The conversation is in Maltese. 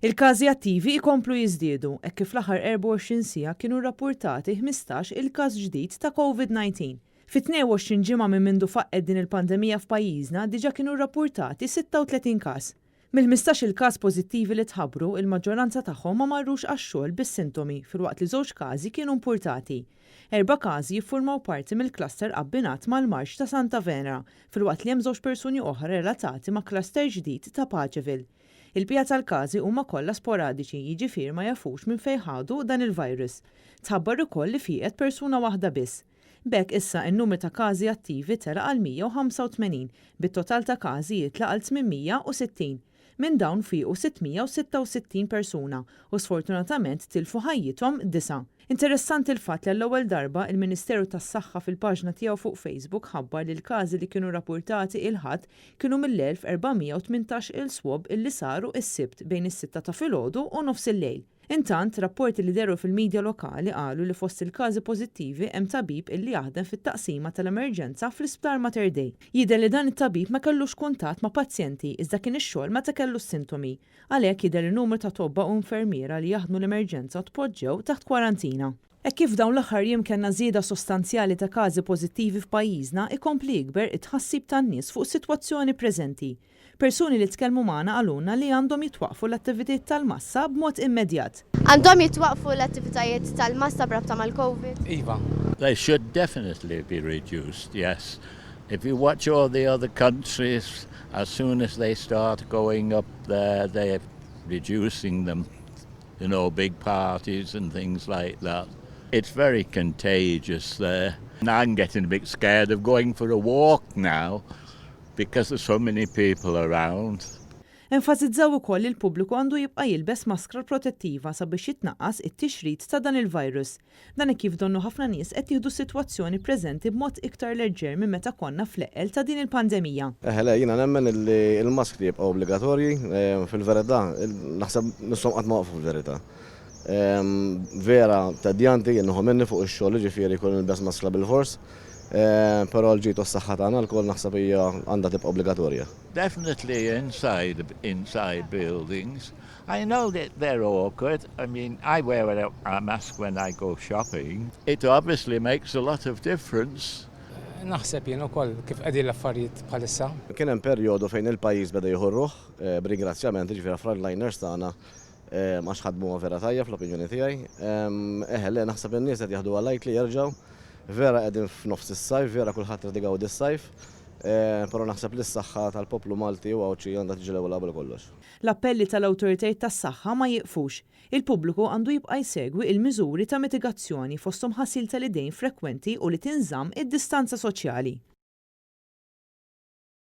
Il-każi attivi jkomplu jiżdiedu hekk kif l-aħħar 24 siegħa kienu rrappurtati 15 il-każ ġdid ta' Covid-19. Fi 22 ġimgħa minn mindu faqqgħet din il-pandemija f'pajjiżna diġà kienu rrappurtati 36 każ. Mill-15 il-każ pożittivi li tħabbru, il-maġġoranza tagħhom ma marrux għax-xogħol bis-sintomi filwaqt li żewġ każi kienu impurtati. Erba' każi jiffurmaw parti mill-cluster abbinat mal-marċ ta' Santa Venera filwaqt li hemm żewġ persuni oħra relatati ma' cluster ġdid ta' Paceville. Il-bqija tal-każi huma kollha sporadiċi, jiġifieri ma jafux minn fejn ħadu dan il-virus. Tħabbar ukoll li fieqet persuna waħda biss. B'hekk issa n-numru ta' każi attivi tela' għal 185, bit-total ta' każi jitla' għal 860. Minn dawn fiequ 666 persuna u sfortunatament tilfu ħajjithom disgħa. Interessanti l-fatt li għall-ewwel darba il-Ministeru tas-Saħħa fil-paġna tiegħu fuq Facebook ħabbar li l-każi li kienu rappurtati il-Ħadd kienu mill-1418 il swab illi saru s-Sibt bejn is-sitta ta' filgħodu u nofsillejl. Intant, rapporti li dehru fil-midja lokali qalu li fost il-każi pożittivi hemm tabib illi jaħdem fit-taqsima tal-emerġenza fl-Isptar Mater Dei. Jidher li dan it-tabib ma kellux kuntatt ma' pazjenti iżda kien ix-xogħol meta kellu s-sintomi. Għalhekk jidher li numru ta' tobba u infermiera li jaħdmu l-emerġenza tpoġġew taħt kwarantina. Hekk kif f'dawn l-aħħar jiem kellna żieda sostanzjali ta' każi pożittivi f'pajjiżna, ikompli jikber it-tħassib tan-nies fuq is-sitwazzjoni preżenti. Persuni li tkellmu magħna qalulna li għandhom jitwaqqfu l-attivitajiet tal-massa b'mod immedjat. Għandhom jitwaqqfu l-attivitajiet tal-massa b'rabta mal-Covid? Iva. They should definitely be reduced, yes. If you watch all the other countries, as soon as they start going up there, they're reducing them. Big parties and things like that. It's very contagious there. And I'm getting a bit scared of going for a walk now because there's so many people around. Enfasizzaw ukoll li l-pubbliku għandu jibqa' jilbes maskra protettiva sabiex jitnaqqas it-tixrid ta' dan il-virus. Dan hekk kif donnu ħafna nies qed jieħdu s-sitwazzjoni preżenti b'mod iktar leġġer minn meta konna fl-eqqel ta' din il-pandemija. Eħe le, jiena nemmen illi l-maskri jibqgħu obbligatorji. Fil-verità, naħseb misshom qatt ma waqfu fil-verità. Vera tedjanti, jien nieħu minni fuq ix-xogħol jiġifieri jkun nilbes maskra bilfors, però l-ġid u s-saħħa tagħna lkoll naħseb hija għandha tibqa' obbligatorja. Definitely inside buildings. I know that they're awkward. I mean, I wear a mask when I go shopping. It obviously makes a lot of difference. Naħseb jien ukoll kif qegħdin l-affarijiet bħalissa. Kien hemm perjodu fejn il-pajjiż beda jieħu r-ruħ, b'ringrazzjament jiġifieri għall-frontliners tagħna għax ħadmuha vera tajjeb fl-opinjoni tiegħi. Eħe le, naħseb in-nies qed jaħduha lightly jerġgħu. Vera qegħdin f'nofs is-sajf, vera kulħadd irid igawdi s-sajf. Però naħseb li s-saħħa tal-poplu Malti u Għawdxi għandha tiġi l-ewwel qabel kollox. L-appelli tal-awtoritajiet tas-saħħa ma jieqfux. Il-pubbliku għandu jibqa' jsegwi il-miżuri ta' mitigazzjoni fosthom ħasil tal-idejn frekwenti u li tinżamm id-distanza soċjali.